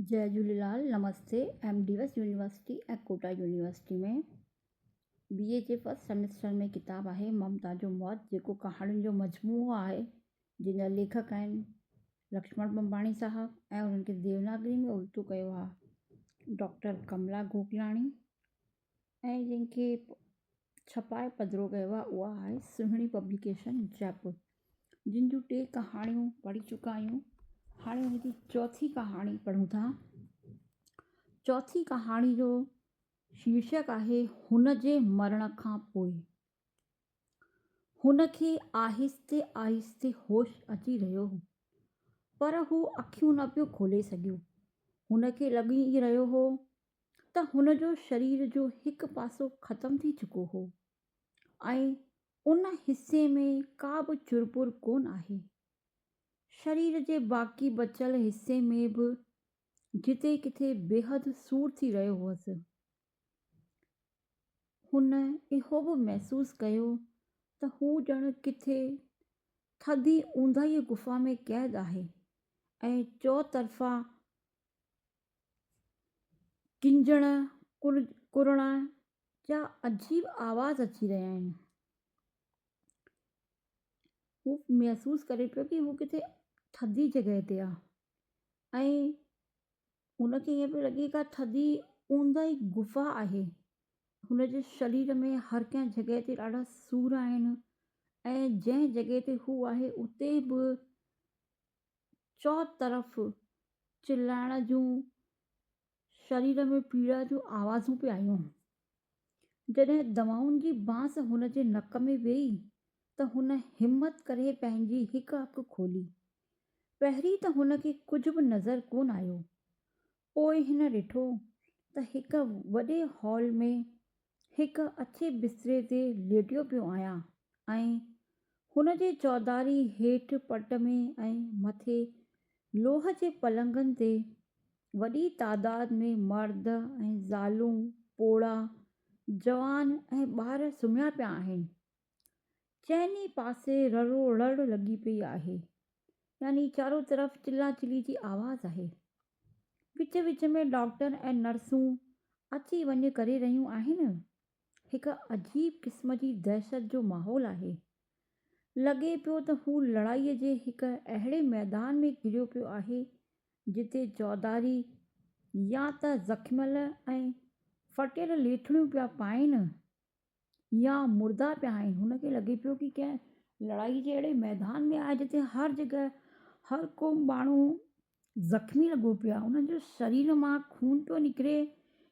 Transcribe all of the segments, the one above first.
جئي جهوليلال، نمستي، M D S university ۽ Kota university ۾ B اي جي first semester ۾ ڪتاب آهي ممتا جو موت جيڪو ڪهاڻين جو مجموعو آهي جنهن جا ليکڪ آهن لڪشمڻ بمباڻي صاحب ۽ انهن کي ديوناگري ۾ اردو ڪيو آهي ڊاڪٽر ڪملا گوڪلاڻي ۽ جنهن کي ڇپائي پڌرو ڪيو آهي اها آهي سهڻي پبليڪيشن جئپور جن جون ٽي ڪهاڻيون پڙهي چڪا آهيون هاڻي هن جي چوٿين ڪهاڻي پڙهون ٿا چوٿين ڪهاڻي جو شيرشڪ آهي هن جي مرڻ کان پوء هن کي آهستي آهستي هوش اچي رهيو هو پر هو اکيون نه پيو کولي سگهيو هن کي لڳي ئي رهيو هو ته هن جو شرير جو هڪ پاسو ختم ٿي چڪو هو ۽ ان حصي ۾ ڪا به چرپر ڪونه آهي. شرير جي باقي بچيل حصي ۾ به جتي ڪٿي بيحد سور ٿي رهيو هئس. هن اهو به محسوس ڪيو ته هو ڄڻ ڪٿي ٿڌي اونداهيء غفا ۾ قيد آهي ۽ چؤطرفا ڪنجهڻ، ڪرڻ جا عجيب آواز اچي رهيا آهن. هو محسوس ڪري پيو ڪي هو ڪٿي ٿڌي جڳهه تي آهي ۽ هن کي ائين پيو لڳي ڪا ٿڌي اونداهي غفا آهي. هن جي شرير ۾ هر ڪنهن جڳهه تي ڏاڍا سور آهن ۽ جنهن جڳهه تي هو آهي اتي به چؤطرف چلائڻ جون شرير ۾ پيڙا جون آوازون پئي آيون. جڏهن دوائن جي بانس هن جي نڪ ۾ ويئي ته هن همت ڪري پنهنجي هڪ اک کولي. پهرين ته هن کي ڪجهه به نظر ڪونه آيو. پوء هن ڏٺو ته هڪ وڏي هال ۾ هڪ اڇي بستري تي ليٽيو پيو آهيان ۽ هن جي چوڌاري هيٺ پٽ ۾ ۽ مٿي لوهه جي پلنگن تي وڏي تعداد ۾ مرد ۽ زالون، پوڙها، جوان ۽ ٻار سمهيا پيا آهن. چئني پاسي رڙو رڙ لڳي پئي آهي، يعني چارو طرف چلا چلي جي آواز آهي. وچ وچ ۾ ڊاڪٽر ۽ نرسون اچي وڃ ڪري رهيون آهن. هڪ عجيب قسم جي دهشت جو ماحول آهي. لڳي پيو ته هو لڙائيء جي هڪ اهڙي ميدان ۾ ڪريو پيو آهي، جتي چوڌاري يا ته زخميل ۽ ڦٽيل ليٿڙيون پيا پائن يا مردا پيا آهن. هن کي لڳي پيو ڪي ڪنهن لڙائيء جي اهڙي ميدان ۾ آهي، جتي هر جڳهه هر ڪو ماڻهو زخمي لڳو پيو آهي انهن جو شرير مان خون پيو نڪري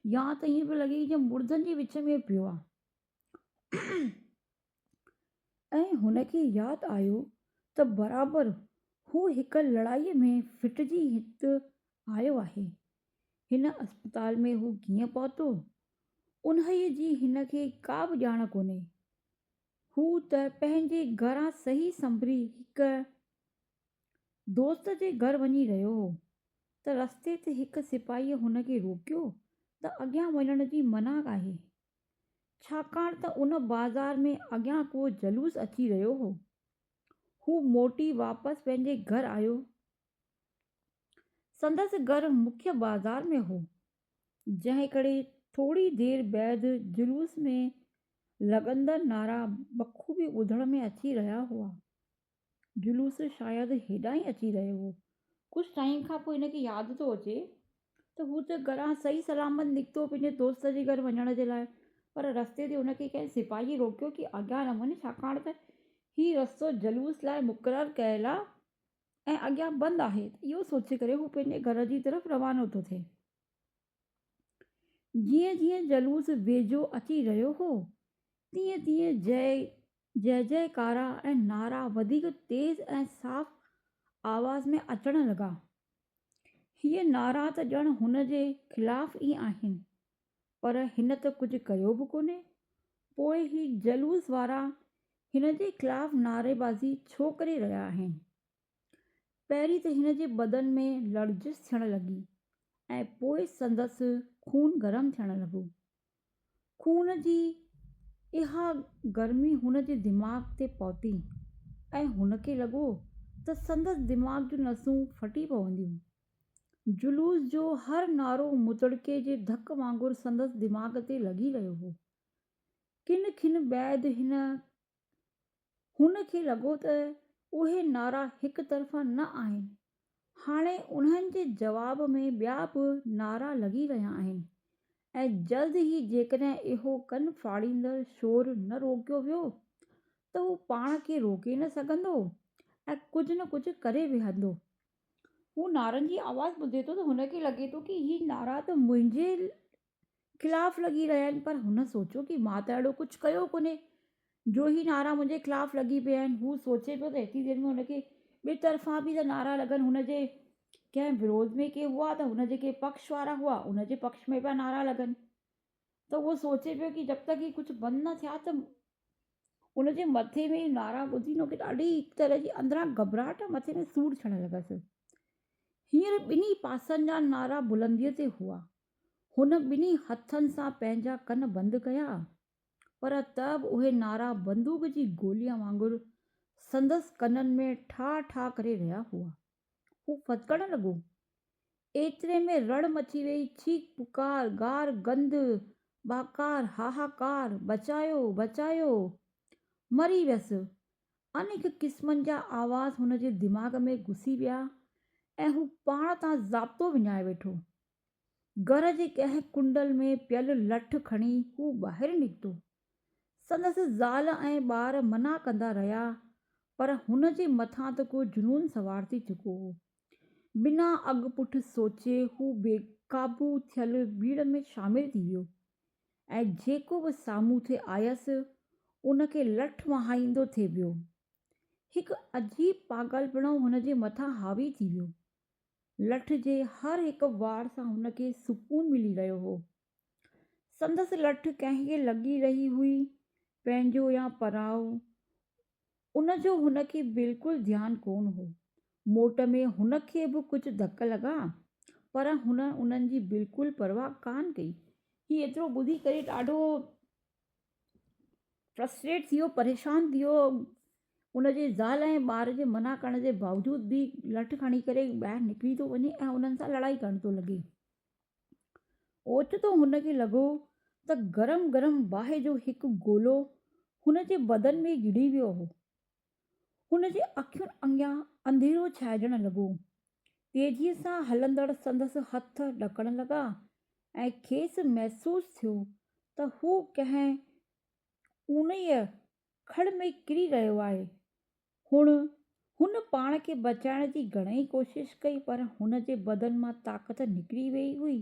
يا ته ائين پيو لڳي جيئن مردن جي وچ ۾ پيو آهي ۽ هن کي ياد آيو ته برابر هو هڪ لڙائي ۾ ڦٽجي هت آيو آهي هن اسپتال ۾ هو ڪيئن پهتو انهيء جي هن کي ڪا به ڄاڻ ڪونهي هو ته پنهنجي گهران صحيح سنڀري هڪ دوست جي گهر وڃي رهيو هو ته رستي تي هڪ سپاهيء هن کي روڪيو ته اڳيان وڃڻ جي منع آهي، ڇاڪاڻ ته ان بازار ۾ اڳيان ڪو جلوس اچي رهيو هو. هو موٽي واپس پنهنجي گهر آيو. سندس گهر مکيه بازار ۾ هو، جنهن ڪري ٿوري دير بعد جلوس ۾ لڳندڙ نعرا بخوبي ٻڌڻ ۾ اچي رهيا هئا. جلوس شايد هيڏانهن ئي اچي رهيو هو. ڪجهه ٽائيم کان پوء هن کي ياد ٿو اچي ته هو ته گهران صحيح سلامت نڪتو پنهنجي دوست جي گهر وڃڻ جي لاء پر رستي تي هن کي ڪنهن سپاهي روڪيو ڪي اڳيان نه وڃ ڇاڪاڻ ته هي رستو جلوس لاء مقرر ڪيل آ ۽ اڳيان بند آهي ته اهو سوچي ڪري هو پنهنجي گهر جي طرف روانو ٿو ٿئي. جيئن جيئن جلوس ويجهو اچي رهيو هو تيئن تيئن جئي جئه جئڪارا ۽ نعرا وڌيڪ تيز ۽ صاف آواز ۾ اچڻ لڳا. هيء نعرا ته ڄڻ هن جي خلاف ئي آهن، پر هن ته ڪجهه ڪيو به ڪونهي، پوء هي جلوس وارا هن جي خلاف نعريبازي ڇو ڪري رهيا آهن؟ پهرين ته هن جي بدن ۾ لرزش ٿيڻ لڳي ۽ پوء سندس خون گرم ٿيڻ لڳو. خون جي اها گرمي هن جي دماغ تي پهتي ۽ هن کي لڳو ته سندس دماغ جون نسون ڦٽي پونديون. جلوس جو هر نعرو متڙڪي جي ڌڪ وانگر سندس دماغ تي لڳي رهيو هو. ڪن کن بعد هن هن کي لڳو ته اهي نعرا هڪ طرفا نه آهن. هاڻي انهن جي جواب ۾ ٻيا به نعرا لڳي رهيا آهن ۽ جلد ئي جيڪڏهن اهو ڪن ڦاڙيندڙ شور نه روڪيو ويو ته هو پاڻ کي روڪي نه سگهندو ۽ ڪجهه نه ڪجهه ڪري ويهندو. هو نعرن جي آواز ٻڌي ٿو ته هن کي لڳي ٿو ڪي هي نعرا ته منهنجي خلاف لڳي رهيا آهن پر هن سوچيو ڪي مان ته اهڙو ڪجهه ڪيو ڪونهي جو هي نعرا منهنجي خلاف لڳي پيا آهن هو سوچي پيو ته ايتري دير ۾ هن کي ٻي طرفان به ته نعرا لڳن هن جي ڪنهن وروڌ ۾ ڪي هئا ته هن جي ڪي پڪش وارا هئا ان جي پڪش ۾ پيا نعرا لڳن ته اهو سوچي پيو ڪي جب تڪ هي ڪجهه بند نه ٿيا ته ان جي مٿي ۾ نعرا ٻڌي هن کي ڏاڍي هڪ طرح جي اندران گهٻراهٽ ۽ مٿي ۾ سور ٿيڻ لڳس. هينئر ٻنهي پاسن جا نعرا بلنديء تي هئا. هن ٻنهي هٿن سان پنهنجا ڪن بند ڪيا، پر ته به اهي نعرا بندوق جي گوليء وانگر سندس ڪنن ۾ ٺا ٺا ڪري رهيا هئا. هو ڦٿڪڻ لڳو. ايتري ۾ رڙ مچي ويئي، چيخ پڪار، گار گند، ٻاڪار، هاهاڪار، بچايو، بچايو، مري ويس. انيڪ قسمن جا آواز هن جي دماغ ۾ گسي ويا ۽ هو پاڻ تان ضابطو وڃائي ويٺو. گهر جي ڪنهن ڪنڊل ۾ پيل لٺ کڻي هو ٻاهر نڪتو. سندس زال ۽ ٻار منع ڪندا رهيا، پر هن جي مٿان ته ڪو جنون سوار ٿي چڪو هو. بنا اڳ پٺ سوچي هو بي قابو ٿيل ڀيڙ ۾ شامل ٿي ويو ۽ جيڪو به سامهون ٿي آيس ان کي لٺ وهائيندو ٿي ويو. هڪ عجيب پاڳلپڻو هن جي مٿان حاوي ٿي ويو. لٺ جي هر هڪ وار سان هن کي سڪون ملي رهيو هو. سندس لٺ ڪنهن کي لڳي رهي هئي، پنهنجو يا پرائو، ان جو هن کي بلڪل ڌيان ڪونه هو. موٽ ۾ هن کي به ڪجهه ڌڪ لڳا، پر هن انهن جي بلڪل پرواهه ڪانه ڪئي. هي ايترو ٻڌي ڪري ڏاڍو فرسٽريٽ ٿي ويو، پريشان ٿي ويو. ان جي زال ۽ ٻار جي منع ڪرڻ جي باوجود به لٺ کڻي ڪري ٻاهر نڪري ٿو وڃي ۽ انهن سان لڙائي ڪرڻ ٿو لڳي. اوچتو هن کي لڳو ته گرم گرم باهه جو هڪ گولو هن جي بدن ۾ گهڙي ويو هو. هن جي اکين اڳيان انڌيرو ڇانئجڻ لڳو. تيزيء سان هلندڙ سندس هٿ ڏڪڻ لڳا ۽ کيس محسوس ٿيو ته هو ڪنهن اونهيء کڏ ۾ ڪري رهيو آهي. هن هن پاڻ کي بچائڻ جي گهڻئي ڪوشش ڪئي پر هن جي بدن مان طاقت نڪري ويئي هئي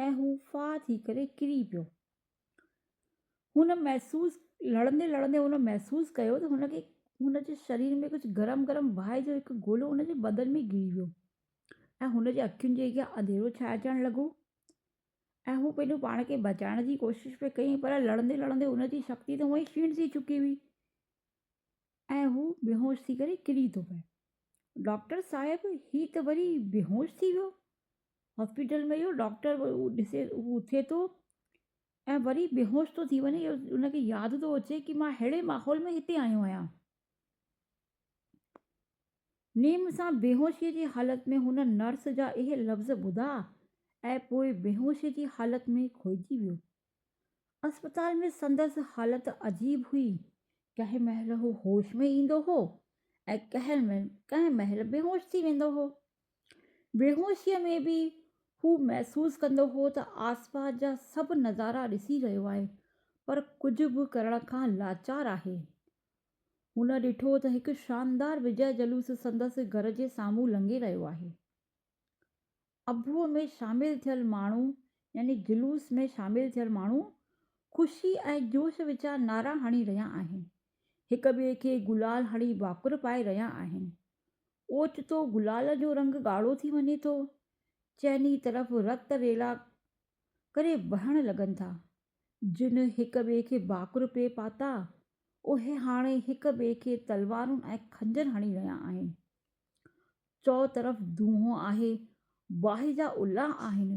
۽ هو ڦاهه ٿي ڪري ڪري پيو. هن محسوس لڙندي لڙندي هن محسوس ڪيو ته هن کي هن جي شرير ۾ ڪجهه گرم گرم باهه جو هڪ گولو هن جي بدن ۾ گهڙي ويو ۽ هن جي اکين جي اڳيان انڌيرو ڇانئجڻ لڳو ۽ هو پنهنجو پاڻ کي بچائڻ جي ڪوشش پئي ڪئي پر لڙندي لڙندي هن جي شڪتي ته هونئن ئي ڇيڻ ٿي چڪي هئي. ۽ هو بيهوش ٿي ڪري ڪري ٿو پئي. ڊاڪٽر صاحب هي ته وري بيهوش ٿي ويو. هاسپيٽل ۾ اهو ڊاڪٽر ڏسي هو اٿي ٿو ۽ وري بيهوش ٿو ٿي وڃي ان کي ياد ٿو اچي ڪي مان ههڙي ماحول ۾ هتي آيو آهيان. نيم سان بيهوشيء جي حالت ۾ هن نرس جا اهي لفظ ٻڌا ۽ پوء بيهوشيء جي حالت ۾ کوئجي ويو. اسپتال ۾ سندس حالت عجيب هئي. ڪنهن مهل هو هوش ۾ ايندو هو ۽ ڪنهن مهل بيهوش ٿي ويندو هو. بيهوشيء ۾ به هو محسوس ڪندو هو ته آسپاس جا سڀ نظارا ڏسي رهيو آهي پر ڪجهه به ڪرڻ کان لاچار آهي. هن ڏٺو ته هڪ شاندار وجئه جلوس سندس گهر جي سامهون لنگهي رهيو آهي. اڀوء ۾ شامل ٿيل ماڻهو يعني جلوس ۾ شامل ٿيل ماڻهو خوشي ۽ جوش وچان نعرا هڻي رهيا آهن. هڪ ٻئي کي گلال هڻي ڀاڪر پائي رهيا آهن. اوچتو گلال جو رنگ ڳاڙهو ٿي وڃي ٿو. چئني طرف رت ريلا ڪري وهڻ لڳن ٿا. جن هڪ ٻئي کي ڀاڪر پئي پاتا، اهي هاڻي هڪ ٻئي کي تلوارون ۽ خنجر هڻي رهيا آهن. چؤطرف دونهون آهي، باهه جا الا آهن.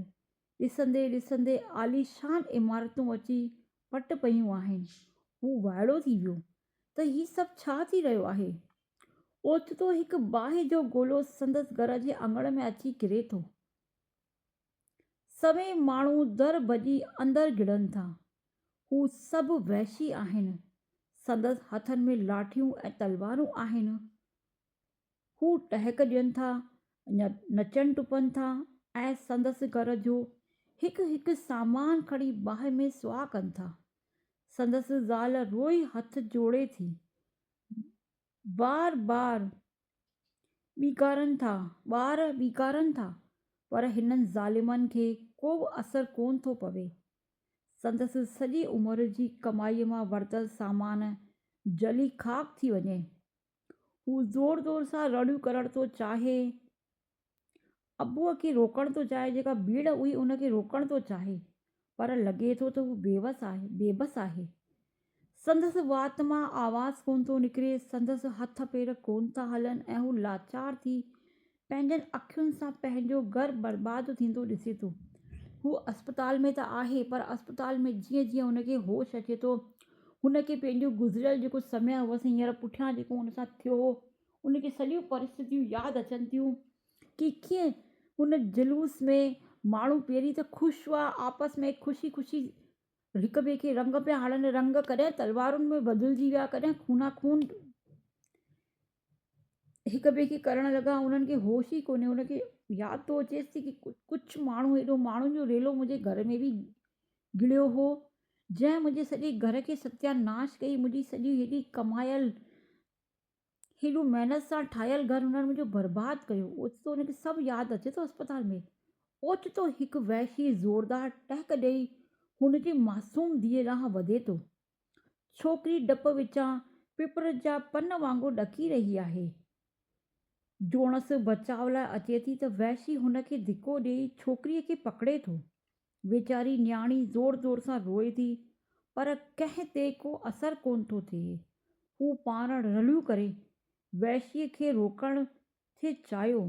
ڏسندي ڏسندي عاليشان عمارتون اچي پٽ پيون آهن. هو وائڙو ٿي ويو ته هي سڀ ڇا ٿي رهيو آهي؟ اوچتو هڪ باهه جو گولو سندس گهر جي اڱڻ ۾ اچي ڪري ٿو. سوين ماڻهو در ڀڄي اندر گهڙن ٿا. هو سڀ وحشي آهن. سندس هٿن ۾ لاٺيون ۽ تلوارون آهن. هو ٽهڪ ڏين ٿا، نچن ٽپن ٿا ۽ سندس گهر جو هڪ هڪ سامان کڻي باهه ۾ سواهه ڪن ٿا. سندس زال روئي هٿ جوڙي ٿي. بار بار ٻيڪارن ٿا، ٻار ٻيڪارن ٿا، پر هنن ظالمن کي ڪو به اثر ڪونه ٿو پوي. سندس سڄي عمر جي ڪمائيء مان ورتل سامان جلي خاڪ ٿي وڃي. هو زور زور سان رڙيون ڪرڻ ٿو چاهي. ابوء کي روڪڻ ٿو چاهي، جيڪا ڀيڙ هئي ان کي روڪڻ ٿو چاهي، پر لڳي ٿو ته هو بيوس آهي، بيبس آهي. سندس وات مان آواز ڪونه ٿو نڪري، سندس هٿ پير ڪونه ٿا هلن ۽ هو لاچار ٿي پنهنجن اکين سان پنهنجو گهر برباد ٿيندو ڏسي ٿو. هو اسپتال ۾ ته آهي پر اسپتال ۾ جيئن جيئن هن کي هوش اچي ٿو، هن کي پنهنجو گذريل جيڪو سمي هوس هينئر پٺيان جيڪو هن سان ٿيو هو، ان کي سڄيون پرسٿتيون ياد اچن ٿيون ڪي ڪيئن ان جلوس ۾ ماڻهو پهرين ته خوش هئا آپس ۾ خوشي خوشي هڪ ٻئي کي رنگ پيا هڻن رنگ ڪڏهن تلوارن ۾ بدلجي ويا ڪڏهن خونا خون هڪ ٻئي کي ڪرڻ لڳا انهن کي هوش ئي ڪونهي ان کي ياد ٿو اچيس ٿي ڪي ڪجهه ماڻهو هيڏو ماڻهن جو ريلو منهنجي گهر ۾ به گهڙيو هو جنهن منهنجي سڄي گهر کي ستيا ناش ڪئي منهنجي سڄي هيڏي ڪمايل هيڏو محنت سان ٺاهيل گهر هنن منهنجو برباد ڪيو. اوچتو هن کي سڀ ياد اچي ٿو اسپتال ۾ اوچتو هڪ وحشي زوردار ٽهڪ ڏئي هن جي معصوم ڌيء ڏانهن وڌي ٿو. ڇوڪري ڊپ وچان پپر جا پن وانگر ڏڪي رهي آهي. جوڻس بچاء لاء اچي ٿي ته وحشي هن کي ڌڪو ڏئي ڇوڪريء کي پڪڙي ٿو. ويچاري نياڻي زور زور سان روئي ٿي پر ڪنهن تي ڪو اثر ڪونه ٿو ٿئي. هو پاڻ رڙيون ڪري وحشيء کي روڪڻ ٿي چاهيو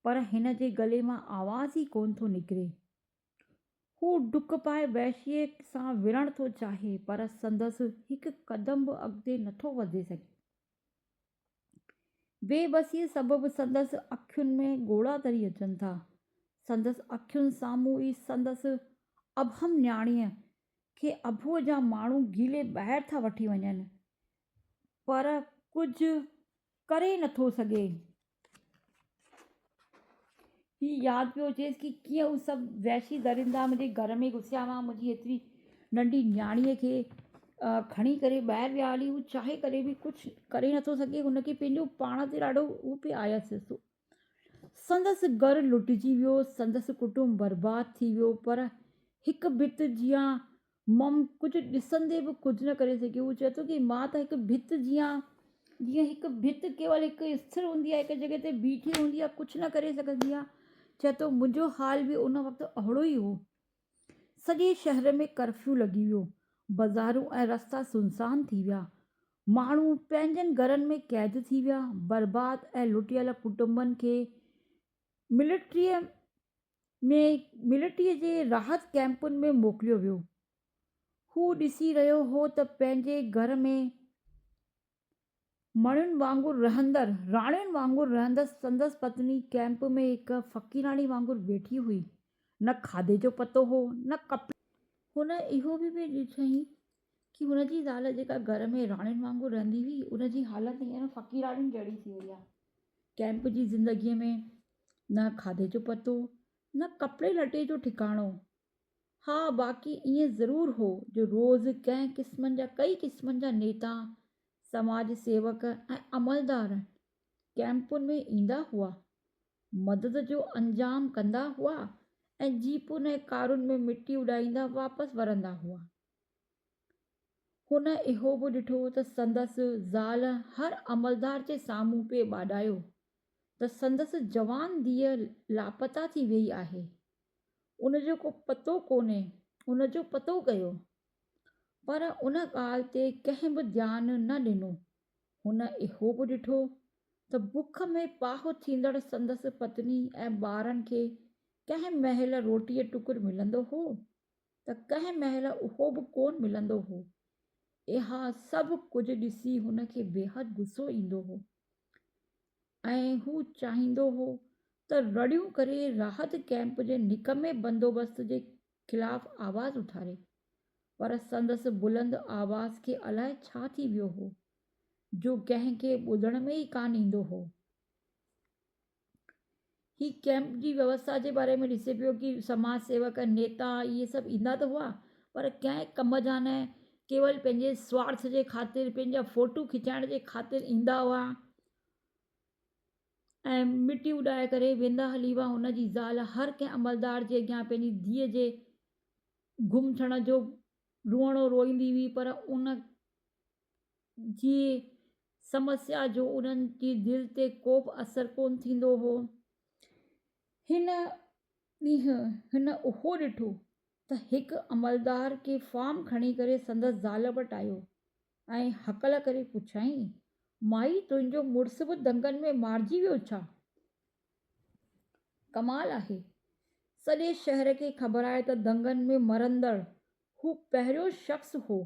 پر هن جي گلي مان آواز ئي ڪونه ٿو نڪري. هو ڊڪ پائي وحشيء سان وڙهڻ ٿو چاهي پر سندس هڪ قدم به اڳتي نٿو وڌي سگهي. بي بسيء سبب سندس اکين ۾ ڳوڙها تري اچن ٿا. سندس اکين سامهون ئي سندس ابهم نياڻيء کي اڀوء جا ماڻهو گهلي ٻاهر ٿا وٺي وڃن، پر ڪجهه ڪري نٿو سگهي. هي ياد پيو اچيس ڪي ڪيئن هو سڀ وحشي درندا منهنجي گهر ۾ گهسيا هئا منهنجي ايتري ننڍي نياڻيء کي کڻي ڪري ٻاهر ويا هلي هو چاهي ڪري به ڪجهه ڪري نٿو سگهي هن کي پنهنجو پاڻ تي ڏاڍو هو پئي آيس سندس گهر لٽجي ويو سندس ڪٽنب برباد ٿي ويو پر هڪ ڀت جيان مم ڪجهه ڏسندي به ڪجهه نه ڪري سگهيو. هو چئي ٿو ڪي مان ته هڪ ڀت جيان جيئن هڪ ڀت ڪيول هڪ اسٿر هوندي آهي هڪ جڳهه تي بيٺي هوندي آهي ڪجهه نه ڪري سگهندي آهي. چئي ٿو منهنجو حال به ان وقت اهڙو ئي هو. سڄي شهر ۾ ڪرفيو لڳي ويو. بازارون ۽ رستا سنسان ٿي ويا. ماڻهو پنهنجن گهرن ۾ قيد ٿي ويا. برباد ۽ لٽيل ڪٽنبن کي ملٽريء ۾ ملٽريء جي راحت ڪئمپن ۾ موڪليو ويو. هو ڏسي رهيو هو ته پنهنجي گهر ۾ مڻين وانگر رهندڙ، راڻين وانگر رهندڙ سندس پتني ڪئمپ ۾ هڪ فقيراڻي وانگر ويٺي هئي. نه کاڌي جو پتو هو، نه ڪپڙي. هن اهو به پئي ڏٺائين ڪي هن جي زال جيڪا گهر ۾ راڻين وانگر رهندي هئي، ان جي حالت هينئر فقيراڻين جهڙي ٿي وئي آهي. ڪئمپ جي زندگيء ۾ نه کاڌي جو پتو، نه ڪپڙي لٽي جو ٺڪاڻو. ها باقي ائين ضرور هو جو روز ڪنهن قسمن جا ڪئي قسمن جا نيتا، سماج سيوڪ ۽ عملدار ڪئمپن ۾ ايندا هئا، مدد جو انجام ڪندا هئا ۽ جيپن ۽ ڪارن ۾ مٽي اڏائيندا واپس ورندا هئا. هن اهو به ڏٺو ته سندس زال هر عملدار جي سامهون پئي ٻاڏايو ته سندس جوان ڌيء لاپتا ٿي ويئي آهي، ان جو ڪو پتو ڪونهي، ان جو پتو ڪيو. پر ان ڳالهه تي ڪنهن به ڌيان نه ڏنو. هن اهو به ڏٺو ته بک ۾ پاهه ٿيندڙ سندس پتني ۽ ٻارن کي ڪنهن مهل روٽيء ٽڪر ملندو هو ته ڪنهن مهل اهو به ڪونه ملندو هو. اها سڀ ڪجهه ڏسي هن کي بيحد غصو ايندو هو ۽ هو چاهيندو هو ته رڙيون ڪري راحت ڪئمپ جي نڪمي بندوبست جي خلاف آواز اٿاري، پر سندس بلند آواز کي الائي ڇا ٿي ويو هو، جو ڪنهن کي ٻڌڻ ۾ ئي ڪانه ايندو هو. هي ڪئمپ جي ويوسٿا جي باري ۾ ڏسي پيو ڪي سماج سيوڪ، نيتا اهي سڀ ايندا ته هئا، پر ڪنهن ڪم جا نه، ڪيول پنهنجي سوارٿ جي خاطر، پنهنجا فوٽو کچائڻ جي خاطر ايندا هئا. ۽ مٽي اڏائي ڪري ويندا هلي هئا. هن جي زال هر ڪنهن عملدار جي اڳيان پنهنجي ڌيء جي گم ٿيڻ جو روئڻو روئيندي هئي پر ان جي سمسيا جو انهن جي دل تي ڪو به اثر ڪونه ٿيندو هو. هن ڏينهن هن اهو ڏٺو ته هڪ عملدار ڪي فارم کڻي ڪري سندس زال وٽ آيو ۽ هڪل ڪري پڇيائين، مائي تنهنجو مڙس به دنگن ۾ مارجي ويو ڇا؟ ڪمال آهي، سڄي شهر کي خبر آهي ته دنگن ۾ مرندڙ هو پهريون شخص هو،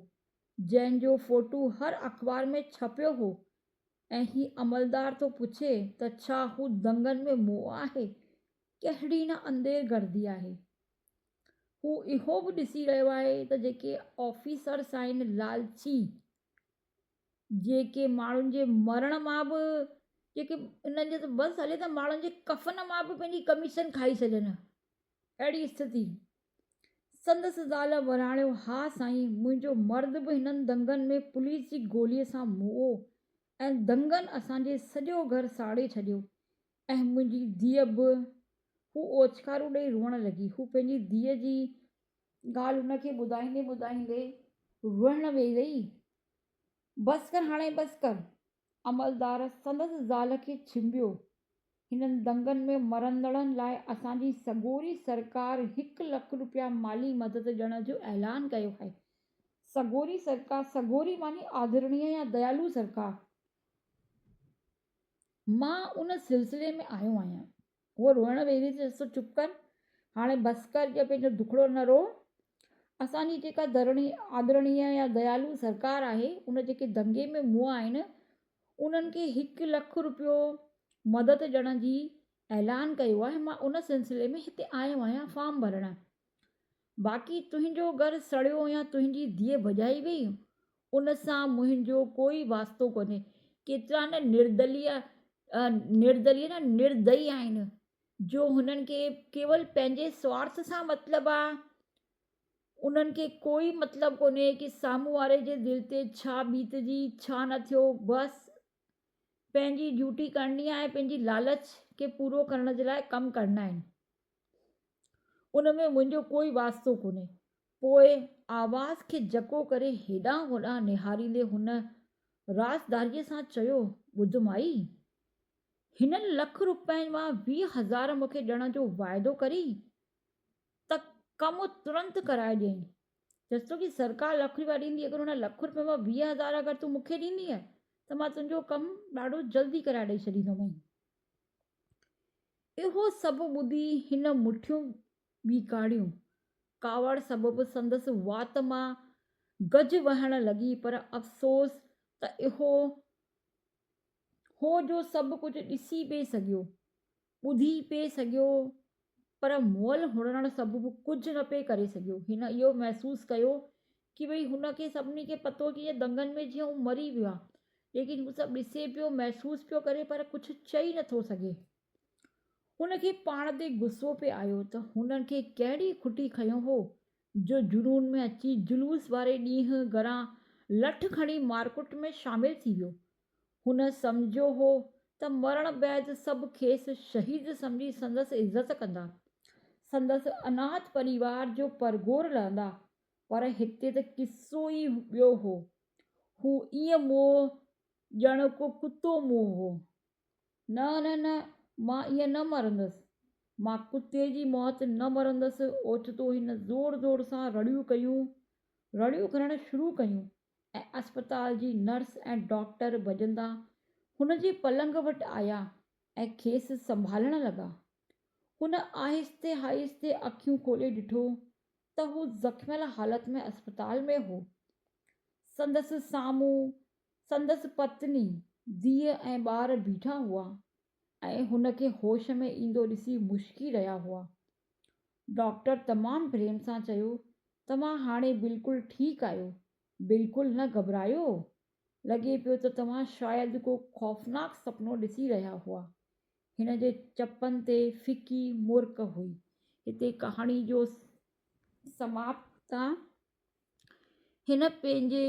جنهن جو فوٽو هر اخبار ۾ ڇپيو هو ۽ هي عملدار ٿو پڇي ته ڇا هو دنگن ۾ مئو آهي؟ ڪهڙي نه انڌير گردي آهي. هو اهو به ڏسي رهيو آهي ته جيڪي آفيسرس آهن لالچي، جيڪي ماڻهن جي مرڻ مان به جيڪي انهن جي ته بس هلي ته ماڻهن جي ڪفن مان به پنهنجي ڪميشن کائي ڇڏين اهڙي اسٿتي. سندس زال وراڻيو ها سائين منهنجو مرد به هنن دنگن ۾ پوليس جي گوليء سان مئو ۽ دنگن اسان جي سڄو گهر ساڙي ڇڏيو ۽ منهنجي ڌيء به. هو اوڇڪارون ڏئي روئڻ لڳي. هو پنهنجي ڌيء جي ڳالهه هن کي ٻڌائيندي ٻڌائيندي روئڻ ويهي رهي. بس ڪر هاڻي بس ڪر. عملدار سندس زال کي ڇنڀيو. هنن دنگن ۾ مرندڙن لاء اسان جي سڳوري سرڪار هڪ لک روپيا مالي مدد ڏيڻ جو اعلان ڪيو آهي. سڳوري سرڪار، سڳوري معني آدرڻيه يا ديالو سرڪار. مان ان سلسلي ۾ آيو آهيان. هوء روئڻ ويهي رهي چيس ته چپ ڪر، هاڻي بس ڪر جي پنهنجو دکڙو نه رو. اسان جي جيڪا ڌرڻي آدرڻيه يا ديالو سرڪار آهي، ان جيڪي دنگي ۾ مئا آهن، انهن کي هڪ لک روپيو مدد ڏيڻ جي اعلان ڪيو آهي، مان ان سلسلي ۾ هتي آيو آهيان فارم ڀرڻ. باقي تنهنجو گهر سڙيو يا تنهنجي ڌيء ڀڄائي وئي، ان سان منهنجو ڪوئي واسطو ڪونهي. ڪيترا نه نردليه، نردليه نه نردئي آهن، جو هنن کي ڪيول پنهنجي سوارٿ سان مطلب آ. انهن کي ڪوئي مطلب ڪونهي ڪي سامهون واري جي دل تي ڇا بيتجي، ڇا نه ٿيو، بس پنهنجي ڊيوٽي ڪرڻي آهي، پنهنجي لالچ کي پورو ڪرڻ جي لاء ڪم ڪرڻا آهن. ان ۾ منهنجو ڪوئي واسطو ڪونهي. پوء آواز کي جهڪو ڪري هيڏانهن هوڏانهن نهاريندي هن رازداريء سان چيو، ٻڌ مائي! هنن لک روپين مان 20,000 مون کي ڏيڻ جو واعدو ڪرين ته ڪم ترنت ڪرائي ڏئين. چيس ٿو ڪي سرڪار لک روپيا ڏيندي، اگر ان لک روپين مان 20,000 اگر تون مون کي ڏيندينء ته مان تنهنجو ڪم ڏاڍو جلدي ڪرائي ڏئي ڇڏيندومانء. اهو سڀ ٻڌي هن مٺيون ٻيڪاڙيون. ڪاوڙ سبب سندس وات مان گج وهڻ لڳي پر افسوس ته اهو هو جو سڀ ڪجهه ڏسي پئي سگهيو، ٻڌي پئي سگهيو پر مئل هئڻ سبب ڪجهه نه پئي ڪري سگهيو. هن اهو محسوس ڪيو ڪي ڀئي هن کي سڀني کي پتو ڪي دنگن ۾ جيئن هو مري ويو آهي ليڪن هو سڀ ڏسي پيو محسوس پيو ڪري پر ڪجهه چئي نٿو سگهي. هن کي پاڻ تي غصو پئي آيو ته هن کي ڪهڙي کٽي کنيو هو جو جنون ۾ اچي جلوس واري ڏينهن گهران لٺ کڻي مارڪٽ ۾ شامل ٿي ويو. هن سمجهيو هو ته مرڻ بعد سڀ کيس شهيد سمجهي سندس عزت ڪندا، سندس اناٿ پريوار جو پرگهور لهندا، پر هتي ته قصو ئي ٻيو هو. هو ائين مئو ڄڻ ڪو ڪتو مئو هو. نه نه نه، مان ائين نه مرندس. مان ڪتي جي موت نه مرندس. اوچتو هن زور زور سان رڙيون ڪيون، رڙيون ڪرڻ شروع ڪيون ۽ اسپتال جي نرس ۽ ڊاڪٽر ڀڄندا هن جي پلنگ وٽ آيا ۽ کيس سنڀالڻ لڳا. هن آهستي آهستي اکيون کولي ڏٺو ته هو زخميل حالت ۾ اسپتال ۾ هو. سندس سامهون سندس پتني، ڌيء ۽ ٻار بيٺا هئا. ۽ هن کي هوش ۾ ايندو ڏسي مشڪي رهيا هئا. ڊاڪٽر تمام پريم سان چيو، توهان هاڻي بلڪل ٺيڪ آهيو، بلڪل نه گهٻرايو. لڳي پيو ته توهان شايد ڪو خوفناڪ سپنو ڏسي رهيا هئا. هن جي چپن تي ڦڪي مرڪ هئي. هتي ڪهاڻي جو سماپت آ. هن پنهنجي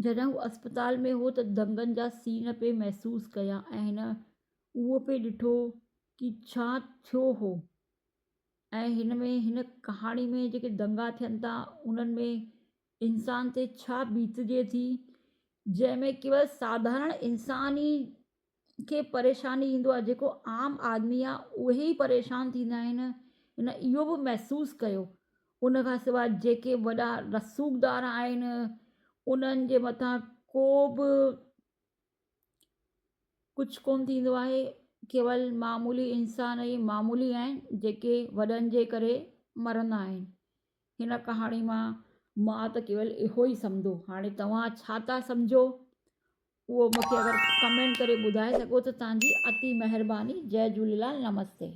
جڏهن هو اسپتال ۾ هو ته دنگن جا سين پئي محسوس ڪيا ۽ هن اهو پئي ڏٺو ڪي ڇا ٿيو هو ۽ هن ۾ هن ڪهاڻي ۾ جيڪي دنگا ٿين ٿا انهن ۾ انسان تي ڇا بيتجي ٿي جنهن ۾ ڪيول ساڌارڻ انسان ئي کي پريشاني ايندو آهي جيڪو عام آدمي آهي اهي ئي پريشان ٿيندا آهن هن اهو به محسوس ڪيو ان کان سواء جيڪي وڏا رسوخدار آهن انهن جي مٿان ڪو به ڪجهه ڪونه ٿيندو آهي ڪيول معمولي انسان ئي معمولي آهن جيڪي وڏن جي ڪري مرندا آهن هن ڪهاڻي مان مان ته ڪيول اهو ئي سمجهو هاڻي توهان ڇا ٿا سمجهو اهو مون کي اگر ڪمينٽ ڪري ٻڌائي سگهو ته توهان جي اتي مهرباني جئي جهوليلال نمستي.